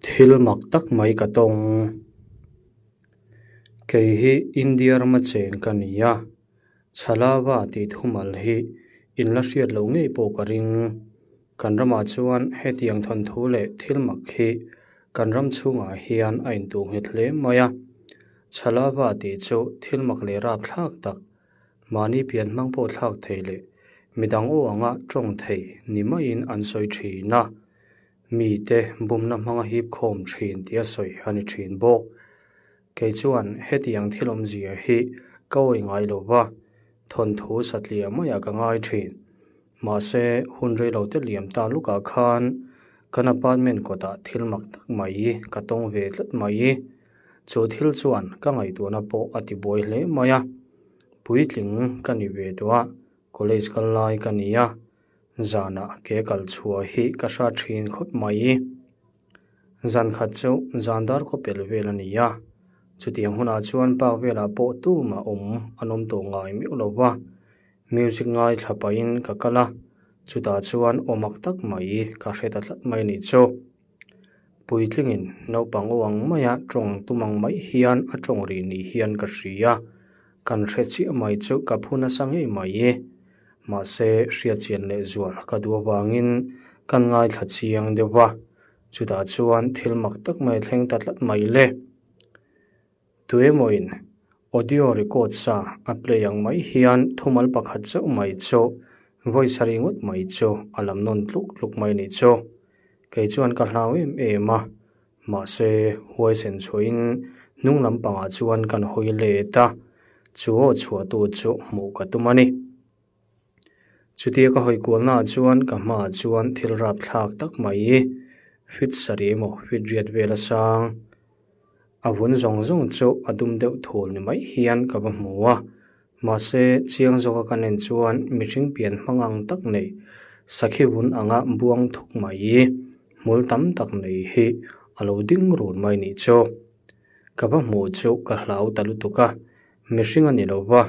Thil mak tak mai ka tawng. Kei hi India rama cheng ka ni a, Chhalava tih thumal hi in la hriat loh ngei pawh ka ring. Kan ramah chuan hetiang thawnthu leh thil mak hi kan ram chhungah hian a intuh nghet hle mai a. Chhalava tih chu thil mak leh rapthlak tak Mahni pian hmang pawh thlak thei leh midang aw anga tawng thei ni maiin an sawi thin a, mite bumna hmanga hip khawm thin tih a sawi a ni thin bawk. Kei chuan hetiang thil awmzia hi ka awi ngai lo va, thawnthu satliah maiah ka ngai thin. Mahse, hun reilo te liam ta lukah khan kan apartment kawtah thil mak tak mai ka tawng ve tlat mai. Chu thil chuan ka ngaihtuahna pawh a ti buai hle mai a, puitling ka ni ve tawh a, college kal lai ka ni a, zanah ke kal chhuah hi ka hra thin khawp mai. Zan khat chu zan dar khaw pel vel a ni a, chutiang hunah chuan park velah pawh tumah awm an awm tawh ngai miauh lo va, music ngaithla pahin ka kal a, chutah chuan aw mak tak mai ka hre ta tlat mai a nih chu. Puitlingin naupang aw ang maia tawng tum ang mai hian a tawng rih ni hian ka hria. Kan hre chiah mai chu ka phu nasa ngei mai e. Mahse, hriatchian leh zual ka duh avangin kan ngaithla chiang deuh va, chutah chuan thil mak tak mai a thleng ta tlat mai le. Tuemawin audio record sa a play ang mai hian thumal pakhat chauh mai chu voice a ri ngawt mai chu a lam nawn tluk tluk mai a nih chu. Kei chuan ka hlau em em a, mahse huaisen chhuahin hnung lampangah chuan kan hawi let a, chu aw chhuahtu chu hmuh ka tum a ni. Chutia ka hawi kualnaah chuan ka hmaah chuan thil rapthlak tak mai fit sarih emaw fit riat vel a sang. A vun zawng zawng chu a dum deuh thul ni mai hian ka va hmu a, mahse chiang zawka ka nen chuan mihring pian hmang ang tak nei sakhi vun anga buang thuk mai hmul tam tak nei hi a lo ding run mai nih chu. Ka va hmuh chu ka hlau ta lutuk a, mihring a ni lo va,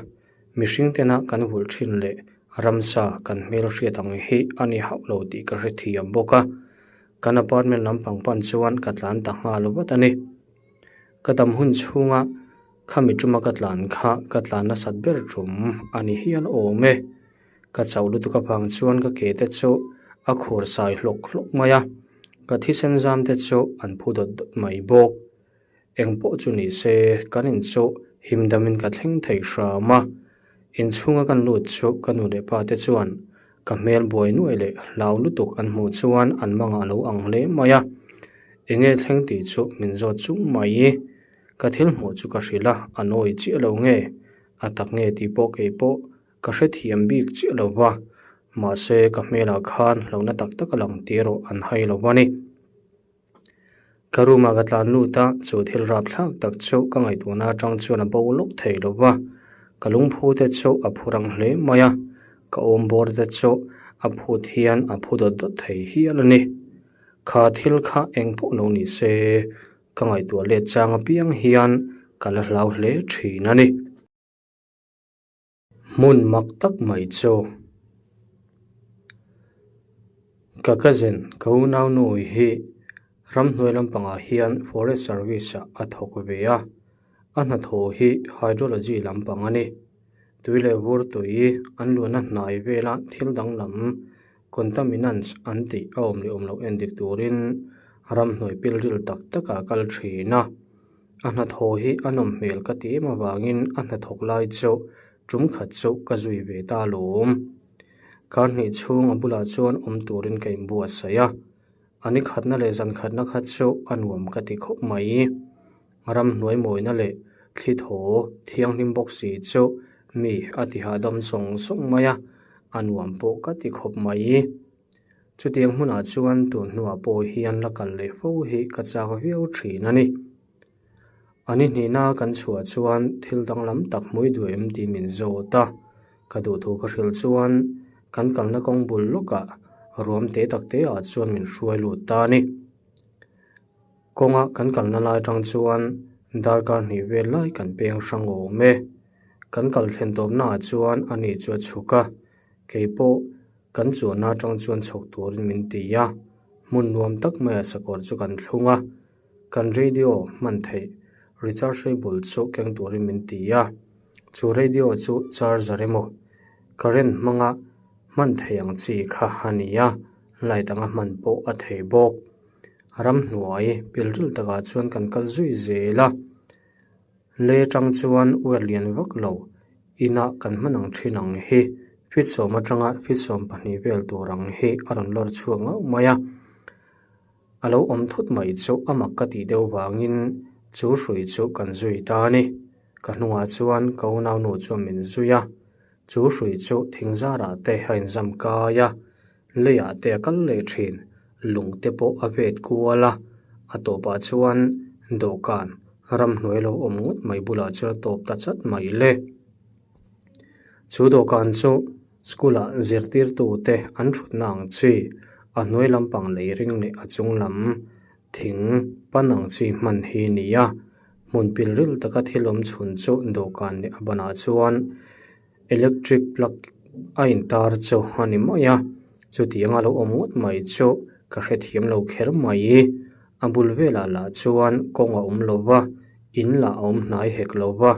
mihring tena kan vulh thin leh ramsa kan hmel hriat ang hi a ni hauh lo tih ka hrethiam bawk a. Kan apartment lampang pan chuan ka tlan ta nghal vat a ni. Ka dam hun chhunga khami tuma ka tlan kha ka tlan nasat ber tum a ni hial awm e. Ka chauh lutuk avang chuan ka ke te chu a khur sai hlawk hlawk mai a, ka thisen zam te chu an phu dawt dawt mai bawk. Eng pawh chu ni se kan in chu him damin ka thleng thei hram a, inchhunga kan lut chu ka nu leh pa te chuan ka hmel buai nuai leh hlau lutuk an hmuh chuan an mangah lo ang hle mai a, enge thleng tih chu min zawt chung mai. Ka thil hmuh chu ka hrilh a, a nawi chiah lo nge, a tak nge tih pawh kei pawh ka hrethiam bik chiah lo va, mahse ka hmelah khan hlauhna tak tak a lang tih erawh an hai lo va ni. Ka room ah ka tlan lut a, chu thil rapthlak tak chu ka ngaihtuahna atang chuan a bo lawk thei lo va, ka lungphu te chu a phu rang hle mai a, ka awm bawr te chu a phut hian a phu dawt dawt thei hial a ni. Kha thil kha eng pawh lo ni se, ka ngaihtuah let chang apiang hian ka la hlau hle thin a ni. Hmun mak tak mai chu ka cousin ka unau nu hi ramhnuai lampangah hian forest service ah a thawk ve a, a hnathawh hi hydrology lampang a ni. Tui leh vur tui an luahna hnai vela thil danglam contaminants an tih a awm leh awm loh en dik turin ramhnuai pilril tak takah a kal thin a. A hnathawh hi a nawm hmel ka ti em avangin a hnathawk lai chu tum khat chu ka zui ve ta alawm. Kar hnih chhung a bulah chuan awm turin ka inbuatsaih a, a ni khatna leh zan khatna kha chu a nuam ka ti khawp mai. Ramhnuai mawina leh thli thaw thianghlim bawk si chu mi a ti hahdam sawng sawng mai a, a nuam pawh ka ti khawp mai. Chutiang hmunah chuan tun hnuah pawh hian la kal leh fo hi ka chak viau thin a ni. A ni hnihna kan chhuah chuan thil danglam tak hmui duh em tih min zawt a, ka duhthu ka hrilh chuan kan kalna kawng bul lawkah ruam te tak te ah chuan min hruai lut ta a ni. Kawnga kan kalna lai atang chuan darkar hnih vel lai kan peng hrang awm e. Kan kal thlen tawpnaah chuan a ni chu a chhuk a, keipawh Kan chuanna atang chuan chhawk turin min ti a, hmun nuam tak maiah sakawr chu kan thlung a. Kan radio hman theih rechargeable chu keng turin min ti a, chu radio chu charger emaw current hmanga hman theih ang chi kha a ni a, light anga hman pawh a thei bawk. Ramhnuai pilril takah chuan kan kal zui zel a, le tang chuan wire lian vak lo inah kan hman ang thin ang hi feet sawm atanga feet 12 vel tur ang hi a rawn lawr chhuak ngauh mai a. A lo awm thut mai chu a mak ka tih deuh vangin chu hrui chu kan zui ta a ni. Ka hnungah chuan ka unaunu chuan min zui a, chu hrui chu thing zarah te a inzam kai a, leiah te a kal leh thin, lung te pawh a vet kual a, a tawpah chuan dawhkan ramhnuai lo awm ngawt mai bulah chuan a tawp ta chat mai le. Chu dawhkan chu School-ah zirtirtute an thutna ang chi, a hnuai lampang lei ring leh a chung lam thing pan ang chi hman hi a ni a. Hmun pilril taka thil awm chhun chu dawhkan leh a banah chuan electric plug a intar chu a ni mai a. Chutiang a lo awm ngawt mai chu ka hrethiam lo kher mai. A bul velah lah chuan kawng a awm lo va, in lah a awm hnai hek lo va,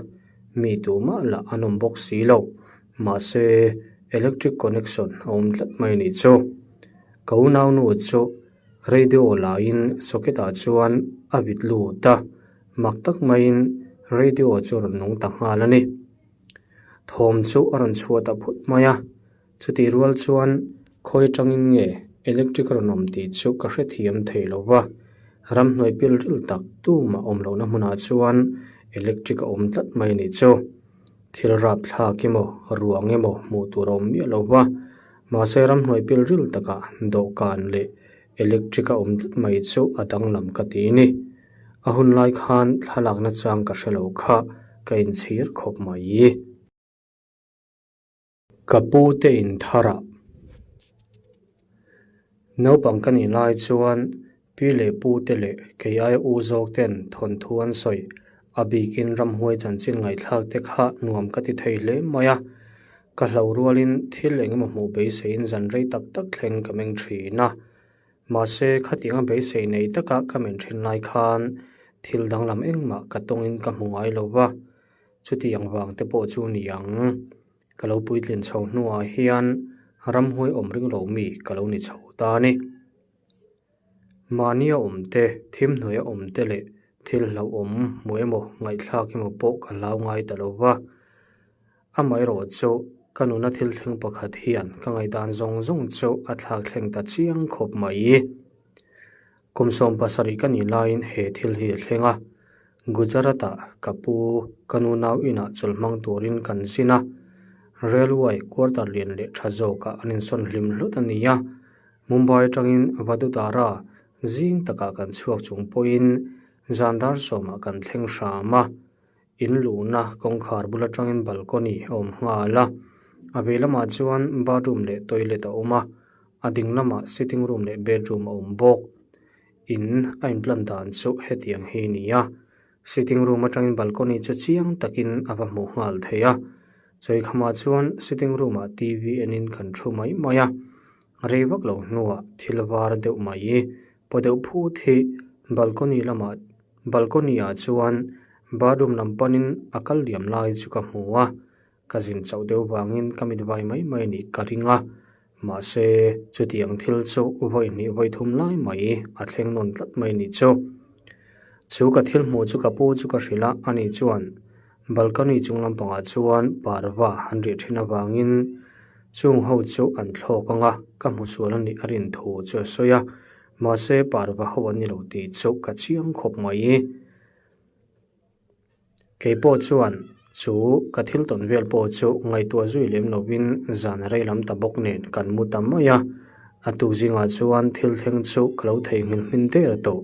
mi tumah lah an awm bawk si lo. Mahse, electric connection a awm tlat mai a nih chu. Ka unaunu chu radio laiin socket ah chuan a vit lut a, mak tak maiin radio chu a rawn nung ta nghal a ni. Thawm chu a rawn chhuah ta phut mai a, chutih rual chuan khawi atangin nge electric a rawn awm tih chu ka hrethiam thei lo va, ramhnuai pilril tak tumah awm lohna hmunah chuan electric a awm tlat mai a nih chu. Thil rapthlak emaw ruang emaw hmuh tur a awm miah lo va, mahse ramhnuai pilril takah dawhkan leh electric a awm tlat mai chu a danglam ka ti a ni. A hun lai khan thlalakna chang ka hre lo kha ka inchhir khawp mai. Ka pu te in thar ah naupang ka nih lai chuan pi leh pu te leh kei aia u zawk ten thawnthu an sawi a bikin ramhuai chanchin ngaihthlak te kha nuam ka ti thei hle mai a, ka hlo rualin thil engemaw hmuh beiseiin zan rei tak tak thleng ka meng thin a, mahse khatianga beisei nei taka ka men thin lai khan thil danglam engmah ka tawngin ka hmu ngai lo va. Chutiang vang te pawh chu ni ang. Ka lo puitlin chho hnuah hian ramhuai awm ring lo mi ka lo ni chho ta a ni. Mahnia awm te, thim hnuaia awm te leh thil hlauhawm hmu emaw ngaihthlak emaw pawh ka hlau ngai ta lo va. Amaherawh chu ka nuna thil thleng pakhat hian ka ngaihdan zawng zawng chu a thlak thleng ta chiang khawp mai. Kum 17 ka nih laiin he thil hi a thleng a, Gujarat-ah ka pu ka nu nau inah chawlh hmang turin kan zin a, railway quarter lian leh tha zawkah an insawn hlim hlut a ni a, Mumbai atangin Vadodara zing takah kan chhuak chung pawhin zan dar sawmah kan thleng hram a, in luhna kawngkhar bul atangin balcony a awm nghal a, a vei lamah chuan bathroom leh toilet a awm a, a ding lamah sitting room leh bedroom a awm bawk. In a inplan dan chu hetiang hi a ni a, sitting room atangin balcony chu chiang takin a va hmuh nghal thei a, chawikhamah chuan sitting room ah T_V enin kan thu mai mai a, rei vak lo hnuah thil var deuh mai paw deuh phut hi balcony lamah balcony ah chuan bathroom lam panin a kal liam lai chu ka hmu a, ka zin chauh deuh vangin ka mit vai mai mai a nih ka ring a, mahse chutiang thil chu vawi hnih vawi thum lai mai a thleng nawn tlat mai a nih chu. Chu ka thil hmuh chu ka pu chu ka hrilh a, ani chuan balcony chung lampangah chuan parva an rih thin avangin chung ho chu an thlawk ang a, ka hmu sual a nih a rin thu chu a sawi a, mahse parva ho an ni lo tih chu ka chiang khawp mai. Kei pawh chuan chu ka thil tawn vel pawh chu ngaihtuah zui lem lovin zan rei lam ta bawk nen kan mu ta mai a, a tuk zingah chuan thil thleng chu ka lo theihnghilh hmin der tawh.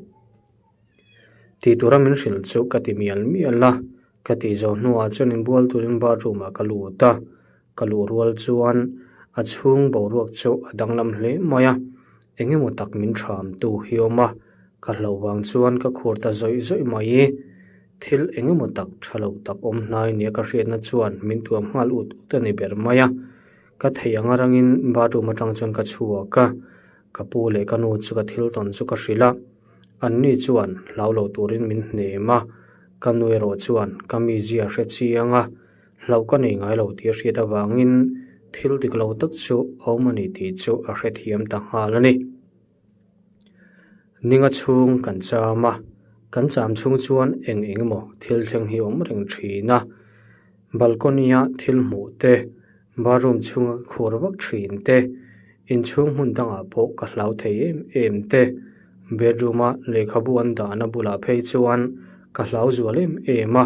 Tih tura min hrilh chu ka ti mial mial a, ka tih zawh hnuah chuan inbual turin bathroom ah ka lut a, ka luh rual chuan a chhung boruak chu a danglam hle mai a, eng emaw tak min thram tu hi awm a, ka hlauh vang chuan ka khur ta zawih zawih mai. Thil eng emaw tak tha lo tak awm hnai nia ka hriatna chuan min tuam nghal ut ut a ni ber mai a, ka theih ang arangin bathroom atang chuan ka chhuak a, ka pu leh ka nu chu ka thil tawn chu ka hrilh a. Anni chuan hlau lo turin min hnem a, ka nu erawh chuan ka mizia hre chiang a, hlauh ka nei ngai lo tih a hriat avangin thil dik lo tak chu a awm a ni tih chu a hrethiam ta nghal a ni. Ninga chhung kan cham a, kan cham chhung chuan eng eng emaw thil thleng hi a awm reng thin a, balcony-a thil hmuh te, bathroom chhunga ka khur vak thin te, inchhung hmun dangah pawh ka hlau thei em em te, bedroom-a lehkhabu an dahna bulah phei chuan ka hlau zual em em a,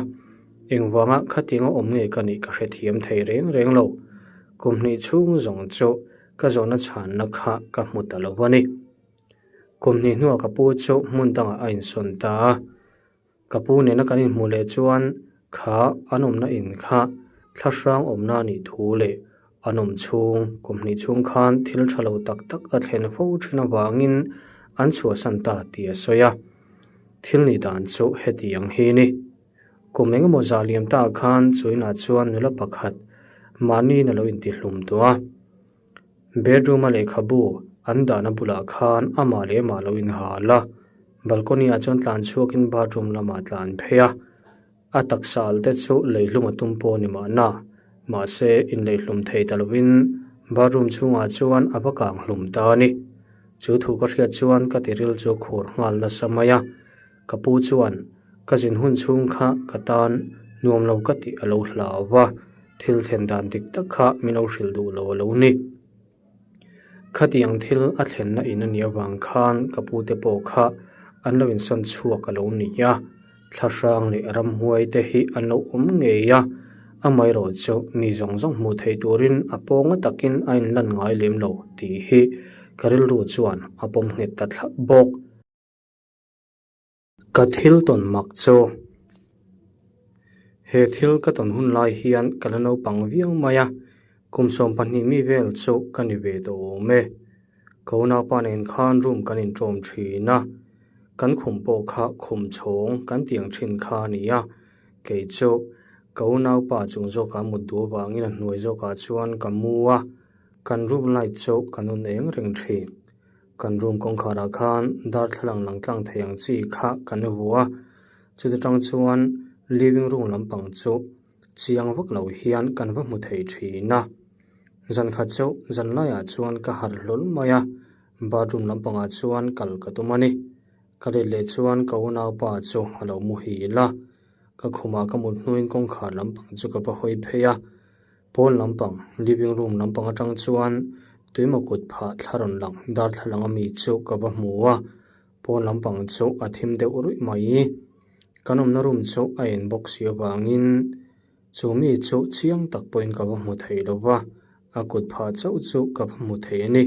engvanga khatianga awm nge ka nih ka hrethiam thei reng reng lo. Kum hnih chhung zawng chu ka zawhna chhanna kha ka hmu ta lo a ni. Kum hnih hnuah ka pu chu hmun dangah a insawn ta a, ka pu nena kan inhmuh leh chuan kha an awmna in kha thlahrang awmna a nih thu leh an awm chhung kum hnih chhung khan thil tha lo tak tak a thlen fo thin avangin an chhuahsan ta tih a sawi a. Thil nih dan chu heti ang hi a ni. Kum engemaw zah liam ta khan chuinah chuan nula pakhat mahniin a lo intihlum tawh a. Bedroom-a lehkhabu an dahna bulah khan amah leh amah lo inhal a, balcony-ah chuan tlan chhuakin bathroom lamah tlan phei a. A taksa al te chu leihlum a tum pawh a ni mahna, mahse inleihlum thei ta lovin bathroom chhungah chuan a va kang hlum ta a ni. Chu thu ka hriat chuan ka tiril chu khur nghal nasa mai a. Ka pu chuan, Ka zin hun chhung kha ka tan nuam lo ka tih a lo hlau va, thil thlen dan dik tak kha min lo hrilh duh lo a lo ni. Khatiang thil a thlenna in a nih avang khan ka pu te pawh kha an lo insawn chhuak a lo ni a, thlahrang leh ramhuai te hi an lo awm ngei a, amaherawh chu mi zawng zawng hmuh theih turin a pawnga takin a inlan ngai lem lo tih hi ka rilru chuan a pawm nghet ta thlap bawk. Ka thil tawn mak chu he thil ka tawn hun lai hian ka la naupang viau mai a, kum 12 mi vel chu ka ni ve tawh awm e. Ka unaupa nen khan room kan inṭawm ṭhin a, kan khum pawh kha khum chhawng kan tiang ṭhin kha a ni a, kei chu ka unaupa chung zawkah mut duh avangin a hnuai zawkah chuan ka mu a, kan room light chu kan un eng reng ṭhin. Kan room kawngkharah khan darthlalang lang tlang thei ang chi kha kan vu a, chuti tang chuan living room lampang chu chiang vak lo hian kan va hmu thei thin a. Zan khat chu zan laiah chuan ka harh hlawl mai a, bathroom lampangah chuan kal ka tum a ni. Ka let leh chuan ka unaupa chu a lo muhil a, ka khumah ka mut hnuin kawngkhar lampang chu ka va hawi phei a. Pawn lampang, living room lampang atang chuan tuimaw kut phah thla rawn lang darthlalang ami chu ka va hmu a, pawn lampang chu a thim deuh ruih mai. Kan awmna room chu a en bawk si avangin chu mi chu chiang tak pawhin ka va hmu thei lo va, a kut phah chauh chu ka va hmu thei a ni.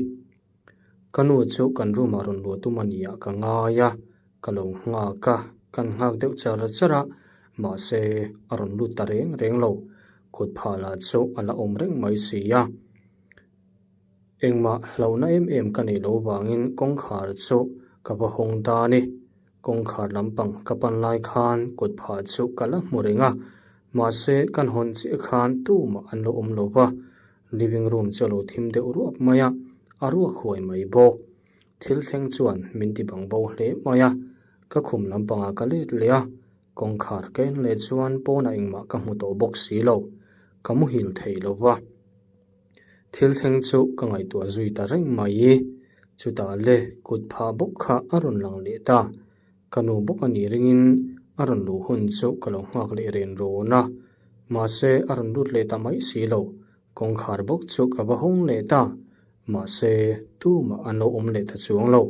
Ka nu chu kan room ah rawn luah tum a nia ka ngai a, ka lo nghak a, kan nghak deuh char char a, mahse a rawn lut ta reng reng lo. Kut phah lah chu a la awm reng mai si a, engmah hlauhna em em ka neih loh vangin kawngkhar chu ka va hawng ta a ni. Kawngkhar lampang ka pan lai khan kut phah chu ka la hmu reng a, mahse kan hawn chiah khan tumah an lo awm lo va, living room chu a lo thim deuh ruap mai a, a ruak huai mai bawk. Thil thleng chuan min ti bang bo hle mai a, ka khum lampangah ka let leh a, Kawngkhar ka en leh chuan pawnah engmah ka hmu tawh bawk si lo, ka muhil thei lo va. Thil thleng chu ka ngaihtuah zui ta reng mai. Chutah le kut phah bawk kha a rawn lang leh ta. Ka nu bawk a nih ringin a rawn luh hun chu ka lo nghak leh ren rawn a. Mahse a rawn lut leh ta mai si lo, kawngkhar bawk chu ka va hawng leh ta. Mahse tumah an lo awm leh ta chuang lo.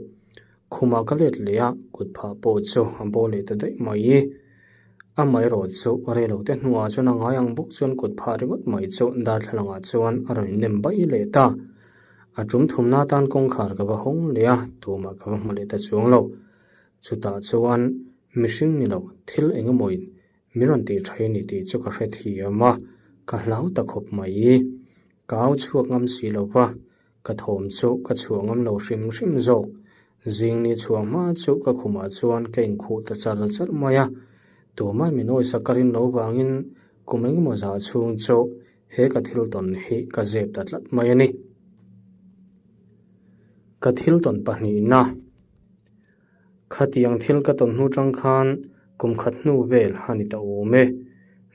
Khumah ka let leh a, kut phah pawh chu a bo leh ta daih mai. Amaherawh chu rei lo te hnuah chuan a ngai ang bawk chuan kut phah ringawt mai chu darthlalangah chuan a rawn innem baih leh ta. A tum thumna atan kawngkhar ka va hawng leh a, tumah ka va hmu leh ta chuang lo. Chutah chuan mihring ni lo thil eng emawin min rawn tih tha i ni tih chu ka hrethiam a, ka hlau ta khawp mai. Ka au chhuak ngam si lo va. Ka thawm chu ka chhuah ngam lo hrim hrim zawk. Zing ni chhuah hma chu ka khumah chuan ka inkhuh ta char char mai a. Tumah min awisa ka rin lo vangin kum engemaw zah chhung chu he ka thil tawn hi ka zep ta tlat mai a ni. Ka thil tawn pahnihna. Khatiang thil ka tawn hnu tang khan kum khat hnu vel a ni ta awm e.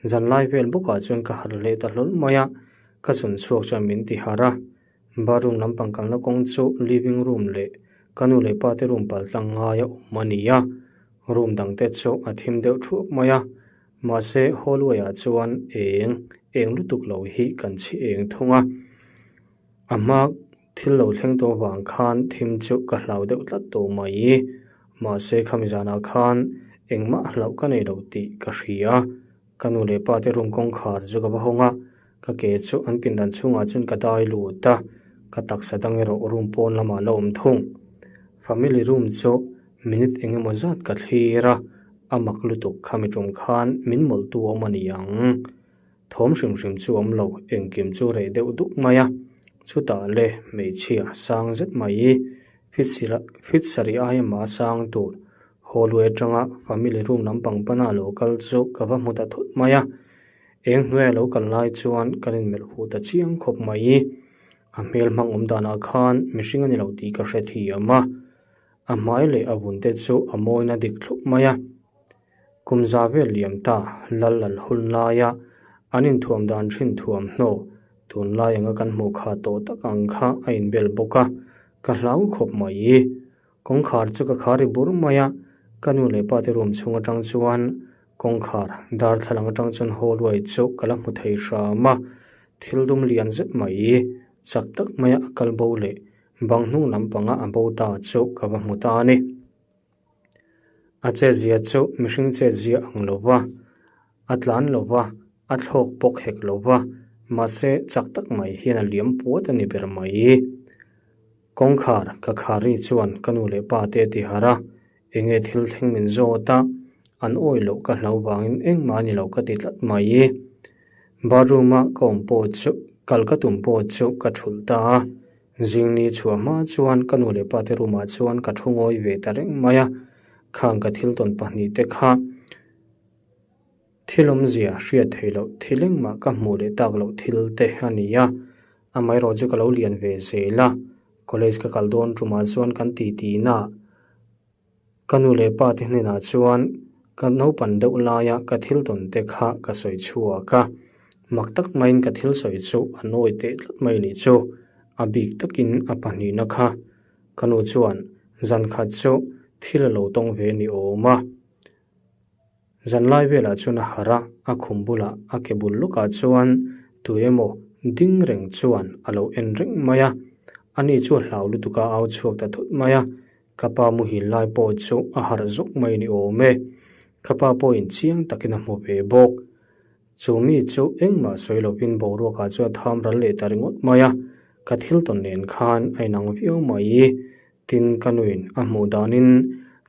Zanlai vel bawkah chuan ka harh leh ta hlawl mai a, ka chun chhuak chuan min ti harh a. Bathroom lampang kalna kawng chu living room leh ka nu leh pa te room pal tlang ngai a awm a ni a. Room dang te chu a thim deuh thuak mai a, mahse hallway ah chuan eng eng lutuk lo hi kan chhi eng thung a. A hma thil lo thleng tawh vang khan thim chu ka hlau deuh tlat tawh mai. Mahse khami zanah khan engmah hlauh ka nei lo tih ka hria. Ka nu leh pa te room kawngkhar chu ka va hawng a, ka ke chu an pindan chhungah chuan ka dai lut a, ka taksa dang erawh room pawn lamah la awm thung. Family room chu minute eng emaw zat ka thlir a, a mak lutuk khami tum khan min mawlhtu awm a ni ang. Thawm hrim hrim chu awm lo, engkim chu reh deuh duk mai a. Chutah le hmeichhia sang zet mai i fit sarih aia mah sang tur hallway atanga family room lampang pana lo kal chu ka va hmu ta thut mai a. Eng hnuaia lo kal lai chuan kan inmelh huh ta chiang khawp mai i a hmel hmang awm danah khan mihring a ni lo tih ka hre thiam a. A hmai leh a vun te chu a mawina dik thlup mai a. Kum za vel liam ta lal lal hun laia an inthuam dan thin thuam hnaw tunlai anga kan hmuh kha tawh tak ang kha a inbel bawk a, ka hlau khawp mai. Kawngkhar chu ka khar ri bur mai a, ka nu leh pa te room chhung atang chuan kawngkhar darthlalang atang chuan hallway chu ka la hmu thei hram a, thil dum lian zet mai chak tak maia a kal bo leh bang hnung lampanga a bo ta chu ka va hmu ta a ni. A chetzia chu mihring chetzia ang lo va, a tlan lo va, a thlawk bawk hek lo va, mahse chak tak mai hian a liam puat a ni ber mai. Kawngkhar ka khari chuan ka nu leh pa te a ti harh a, enge thil thleng min zawt a, an awi loh ka hlau vangin engmah a ni lo ka ti tlat mai. Bathroom a ka awm pawh chu kal ka tum pawh chu ka thulh ta a. Zingni chhuah hma chuan ka nu leh pa te room ah chuan ka thu ngawi ve ta reng mai a, khang ka thil tawn pahnih te kha thil awmzia hriat theih loh thil engmah ka hmuh leh tak loh thil te a ni a, amaherawh chu ka lo lian ve zel a, college ka kal dawn tumah chuan kan titi na Ka nu leh pa te hnenah chuan ka naupan deuh laia ka thil tawn te kha ka sawi chhuak a, mak tak maiin ka thil sawi chu a nawi teh tlat mai nih chu, a bik takin a pahnihna kha. Ka nu chuan zan khat chu thil a lo tawng ve ni awm a. Zanlai velah chuan a harh a, a khum bulah a ke bul lawkah chuan tu emaw ding reng chuan a lo en reng mai a, ani chu a hlau lutuk a au chhuak ta thut mai a, Ka pa muhil lai pawh chu a harh zawk mai ni awm e. Ka pa pawhin chiang takin a hmu ve bawk. Chu mi chu engmah sawi lovin boruakah chuan a tham ral leh ta ringawt mai a, ka thil tawn nen khan a inang viau mai. Tin, ka nuin a hmuh danin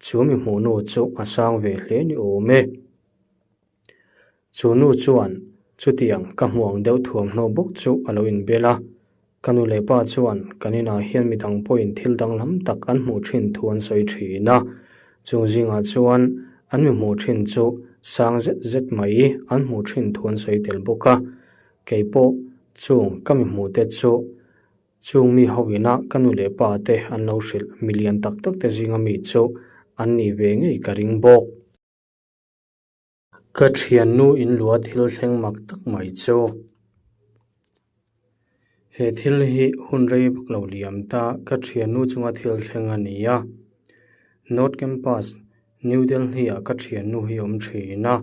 chu mi hmuh nu chu a sang ve hle ni awm e. Chu nu chuan chutiang ka hmuh ang deuh thuamhnaw bawk chu a lo inbel a. Ka nu leh pa chuan kan inah hian midang pawhin thil danglam tak an hmuh thin thu an sawi thin a. Chung zingah chuan an mi hmuh thin chu sang zet zet mai an hmuh thin thu an sawi tel bawk a. Kei pawh chung ka mi hmuh te chu chung mi ho ina ka nu leh pa te an lo hrilh milian tak tak te zinga mi chu an nih ve ngei ka ring bawk. Ka thiannu in lua thil thleng mak tak mai chu. He thil hi hun rei vak lo liam ta ka thiannu chunga thil thleng a ni a. North Campus, New Delhi ah ka thiannu hi a awm thin a.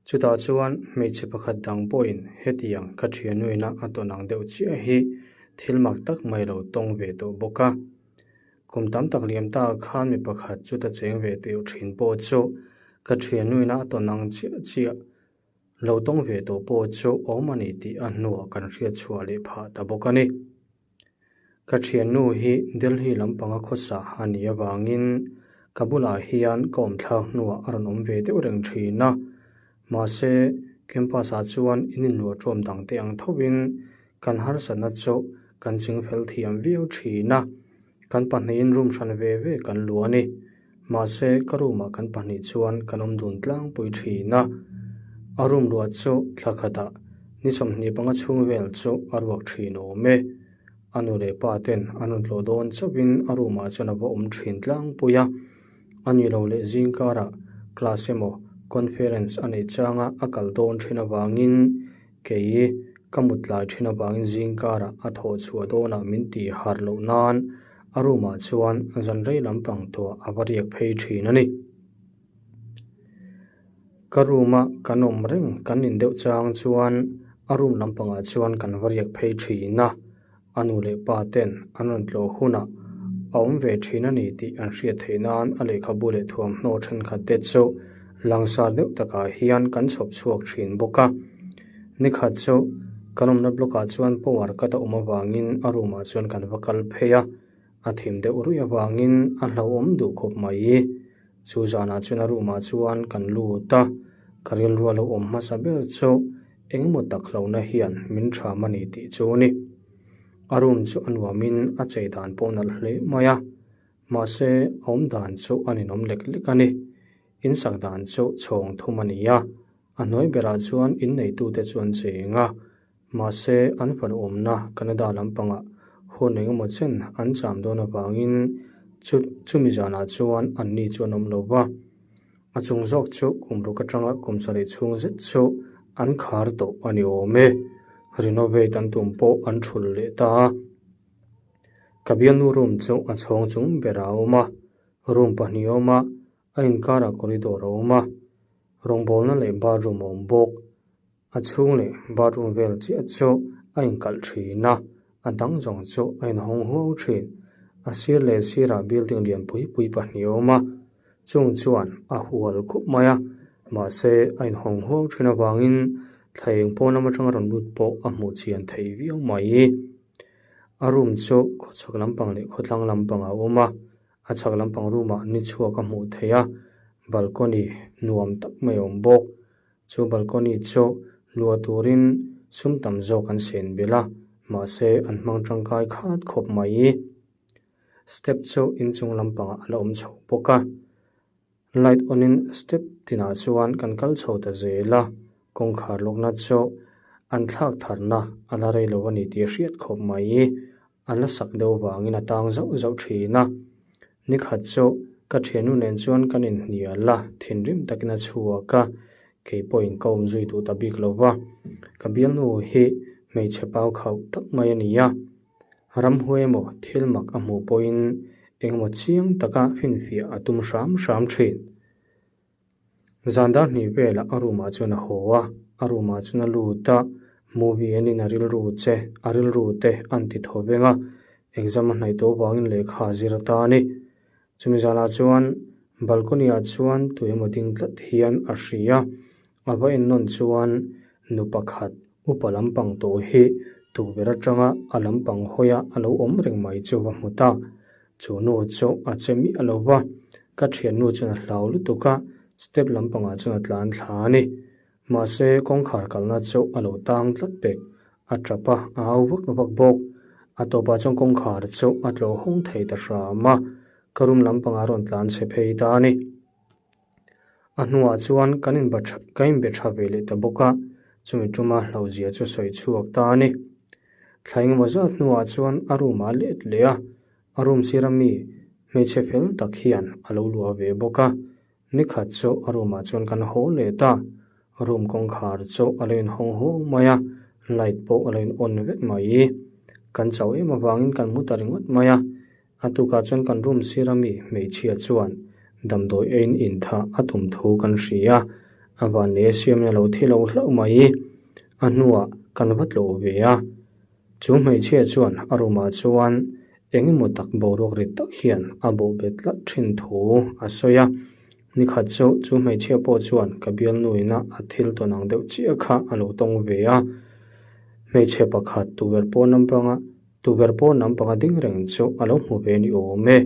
Chutah chuan hmeichhe pakhat dang pawhin hetiang ka thiannu ina a tawn ang deuh chiah hi thil mak tak mai lo tawng ve tawh bawk a. Kum tam tak liam ta khan mi pakhat chu ta cheng ve tih thin pawh chu ka thiannuina a tawn ang chiah chiah lo tawng ve tawh pawh chu awm a ni tih a hnuah kan hriat chhuah leh phah ta bawk a ni. Ka thiannu hi Delhi lampanga khawsa a nih avangin ka bulah hian ka awm thlak hnuah a rawn awm ve deuh reng thin a, mahse campus ah chuan in inluah ṭawm dang te ang thovin Kan harsatna chu kan chingfel thiam viau thin a, kan pahnihin room hran ve ve kan luh a ni. Mahse, ka room ah kan pahnih chuan kan awm dun tlangpui thin a. A room luah chu thla khatah ni 25 chhung vel chu a ruak thin awm e. A nu leh pa ten an rawn tlawh dawn chauhin a room ah chuan a va awm thin tlangpui a. A ni lo leh zing karah class emaw conference a neih changa a kal dawn thin avangin kei ka mut tlai thin avangin zing karah a thawh chhuah dawnah min tih harh loh nan a room ah chuan zan rei lampang tawh a va riak phei thin a ni. Ka room a kan awm reng kan in deuh chang chuan a room lampangah chuan kan va riak phei thin a, a nu leh pa ten an rawn tlawh hunah a awm ve thin a ni tih an hriat theih nan a lehkhabu leh thuamhnaw thenkhat te chu langsar deuh takah hian kan chhawp chhuak thin bawk a. Nikhat chu kan awmna block ah chuan power cut a awm avangin a room ah chuan kan va kal phei a, a thim deuh ruih avangin a hlauhawm duh khawp mai. Chu zanah chuan a room ah chuan kan lut a, ka rilru a lo awm hmasa ber chu engemaw tak hlauhna hian min ṭham a ni tih chu a ni. A room chu a nuamin a chei dan pawh nalh hle mai a, mahse a awm dan chu a ninawm lek lek a ni. In sak dan chu chhawng thum a ni a, a hnuai berah chuan inneitute chu an cheng a, mahse an fanu awmna Canada lampangah hun engemaw chen an cham dawn avangin chu chumi zanah chuan anni chu an awm lo va. A chung zawk chu kum ruk atanga kum sarih chhung zet chu an khar tawh a ni awm e. Renovate an tum pawh an thulh leh ta a. Ka bialnu room chu a chhawng chung berah a awm a, room pahnih a awm a, a inkarah corridor a awm a, rawngbawlna leh bathroom a awm bawk. A chhung leh bathroom vel chiah chu a inkalh thin a, a dang zawng chu a inhawng huau thin. A sir leh sirah building lian pui pui pahnih a awm a, chung chuan a hual khup mai a, mahse a inhawng huau thin avangin thla eng pawn lam atanga rawn lut pawh a hmuh chian thei viau mai. A room chu khawchhak lampang leh khawtlang lampang a awm a, a chhak lampang room ah ni chhuak a hmuh theih a, balcony nuam tak mai a awm bawk. Chu balcony chu luah turin sum tam zawk an sen belh a, mahse an hmang tangkai khat khawp mai. Step chu inchung lampangah a la awm chho bawk a, light on in step tinah chuan kan kal chho ta zel a, kawngkhar lawkna chu an thlak tharna a la rei lo a ni tih a hriat khawp mai. A la sak deuh vangin a tang zauh zauh thin a. Nikhat chu ka thiannu nen chuan kan inhnial a, thinrim takin a chhuak a, kei pawhin ka awm zui duh ta bik lo va. Ka bialnu hi hmeichhe pau khauh tak mai a ni a, ramhuai emaw thil mak a hmuh pawhin engemaw chiang taka finfiah a tum hram hram thin. Zan dar hnih velah a room ah chuan a haw a, a room ah chuan a lut a, movie en in a rilru che a rilru te an ti thaw veng a, exam a hnaih tawh avangin lehkha a zir ta a ni. Chumi zanah chuan balcony ah chuan tuemaw ding tlat hian a hria a, a va en nawn chuan nu pakhat upa lampang tawh hi tukverh atanga a lampang hawi a a lo awm reng mai chu va hmu ta. Chu nu chu a che miah lo va, ka thiannu chuan a hlau lutuk a, step lampangah chuan a tlan thla a ni. Mahse, kawngkhar kalna chu a lo tang tlat pek, a tap a, a au vak vak bawk. A tawpah chuan kawngkhar chu a tlawh hawng thei ta hram a, ka room lampangah a rawn tlan chhe phei ta a ni. A hnuah chuan kan inba tha ka inbe tha ve leh ta bawk a, chumi tuma hlauhzia chu sawi chhuak ta a ni. Thla engemaw zat hnuah chuan a room ah a let leh a, a room sira mi hmeichhe fel tak hian a lo luah ve bawk a. Nikhat chu a room ah chuan kan haw leh ta, room kawngkhar chu a lo inhawng huau mai a, light pawh a lo in on vek mai. Kan chauh em avangin kan mu ta ringawt mai a, A tukah chuan kan room sira mi hmeichhia chuan damdawi eiin intha a tum thu kan hria a, a vanlei a siamna lo thi lo hlauh mai. A hnuah kan va tlawh ve a, chu hmeichhia chuan a room ah chuan eng emaw tak boruak rit tak hian a bawh bet tlat thin thu a sawi a. Nikhat chu chu hmeichhia pawh chuan ka bialnu ina a thil tawn ang deuh chiah kha a lo tawng ve a, hmeichhe pakhat tuber pawn lampanga Tuber pawh hnam panga ding reng chu a lo hmu ve ni awm e.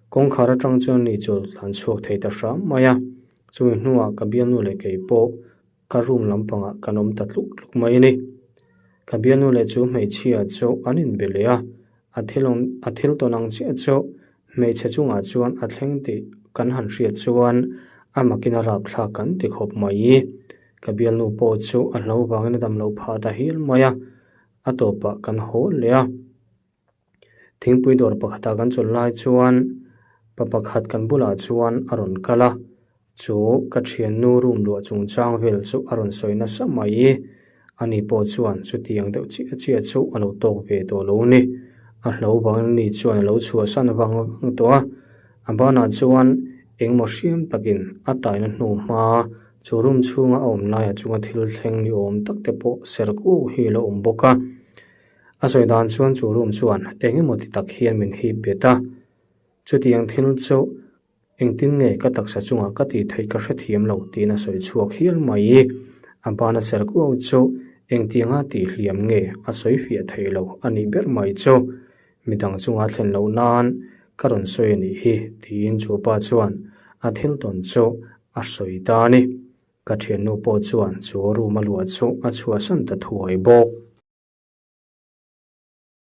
Kawngkhar atang chuan ni chu tlan chhuak thei ta hram mai a, chumi hnuah ka bialnu leh kei pawh ka room lampangah kan awm ta tluk tluk mai a ni. Ka bialnu leh chu hmeichhia chu an inbe leh a, a thil awm a thil tawn ang chiah chu hmeichhe chungah chuan a thleng tih kan han hriat chuan a makin a rapthlak kan ti khawp mai. Ka bialnu pawh chu a hlo vangin a dam lo phah ta hial mai a. A tawpah kan haw leh a, thingpui dawr pakhatah kan chawlh lai chuan Pa pakhat kan bulah chuan a rawn kal a, chu ka thiannu room luah chungchang vel chu a rawn sawi nasa mai. Ani pawh chuan chutiang deuh chiah chiah chu a lo tawk ve tawh lo ni. A hlo bang ni chuan a lo chhuahsan vang vang tawh a. A banah chuan engmaw hriam takin a taina hnu hma chu room chhunga a awm laiah chunga thil thleng ni awm tak te pawh ser kuau hi a lo awm bawk a. A sawi dan chuan chu room chuan eng emaw ti tak hian min hip bet a. Chutiang thil chu engtin nge ka taksa chungah ka tih theih ka hrethiam lo tiin a sawi chhuak hial mai. A bana ser kuau chu engtianga tih hliam nge a sawi fiah thei lo a nih ber mai chu. Midang chunga thlen loh nan ka rawn sawi a nih hi tiin chu pa chuan a thil tawn chu a sawi ta a ni. Ka thiannu pawh chuan chu room a luah chu a chhuahsan ta thuai bawk.